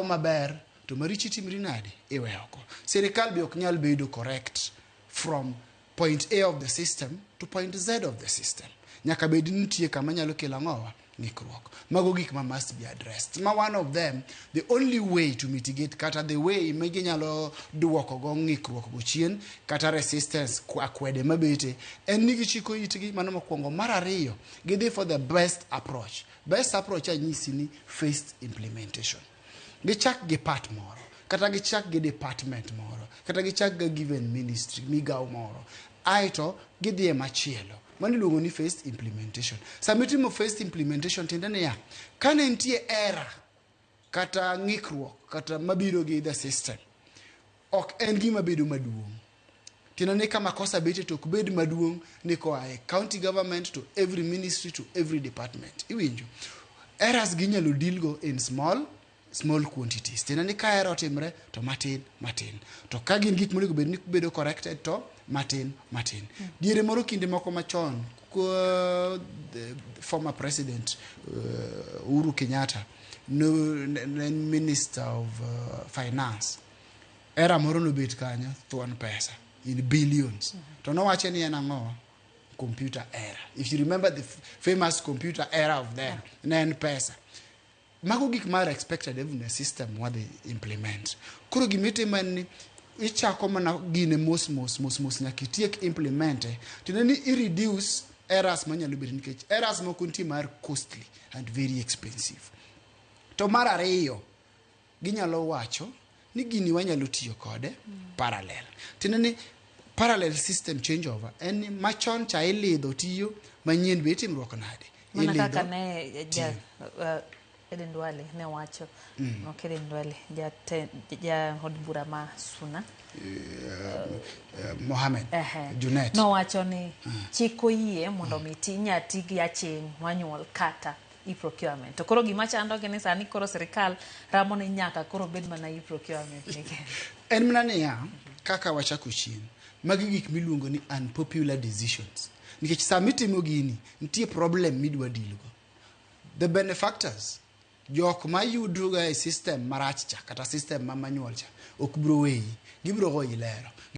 maber to maricho itimri nade iwe oko. Sirikal be ok nyal bedo correct from point A of the system to point Z of the system. Nyaka bed ni nitie kama nyalo kelo ang'owa ng'ikruok. Mago gik ma must be addressed. Ma one of them, the only way to mitigate kata the way ma ginyalo duoko go ng'ikruok go chien kata resistance akwede mabete en ni gichiko itgi mano mokwongo. Mar ariyo, gidhi for the best approach. Best approach anyisi ni phased implementation. Gichak gi part moro kata gichak gi department moro kata gichak gi given ministry migawo moro aeto gidhi e machielo mano iluongo ni phased implementation. Sama itimo phased implementation tiende niya kane nitie error kata ng'ikruok kata mabiro gi the system ok en gima bedo maduong'. Tiende ni ka makosa betie to ok bed maduong' ni koa e county government to every ministry to every department. Iwinjo? Errors ginyalo deal go in small small quantities. Tiende ni ka error otimre to matin matin. To ka gin gik monego bed ni bedo corrected to matin matin. Diere moro kinde moko machon the former president Uhuru Kenyatta no, ne en minister of finance. Error moro nobet kanyo thuon pesa in billions. To nowacho ni en ang'o? Computer error. If you remember the famous computer error of then, ne en pesa. Mago gik mar expected even a system wadhi implement. Koro gimitimo en ni ichako mana gine mos mos mos mos nyaka itiek implement e. Tiende ni i reduce errors manyalo bedo nikech errors moko nitie mar costly and very expensive. To mar ariyo, ginyalo wacho ni gini wanyalo tiyo kode parallel. Tiende ni parallel system changeover en ni machon cha ilidho tiyo, manyien be itimruok nade? Mana Ilidho kaka ne ja Eden Duale ne wacho. Ok Eden Duale, ja od bura ma Suna. Mohamed Junet. Nowacho ni chik oyie mondo mi ti inya ti gi aching' manyuol kata e-procurement. To koro gima chandogi ni sani koro sirikal ramo ni nyaka koro bed mana e-procurement ni kende. En mana niya, kaka wachako chien, magi gik miluongo ni unpopular decisions. Nikech sama itimo gini, nitie problem midwa deal go. The benefactors, jok mayudruga e system marach cha, kata system ma manual cha, ok biro weyi, gibiro goyi lero.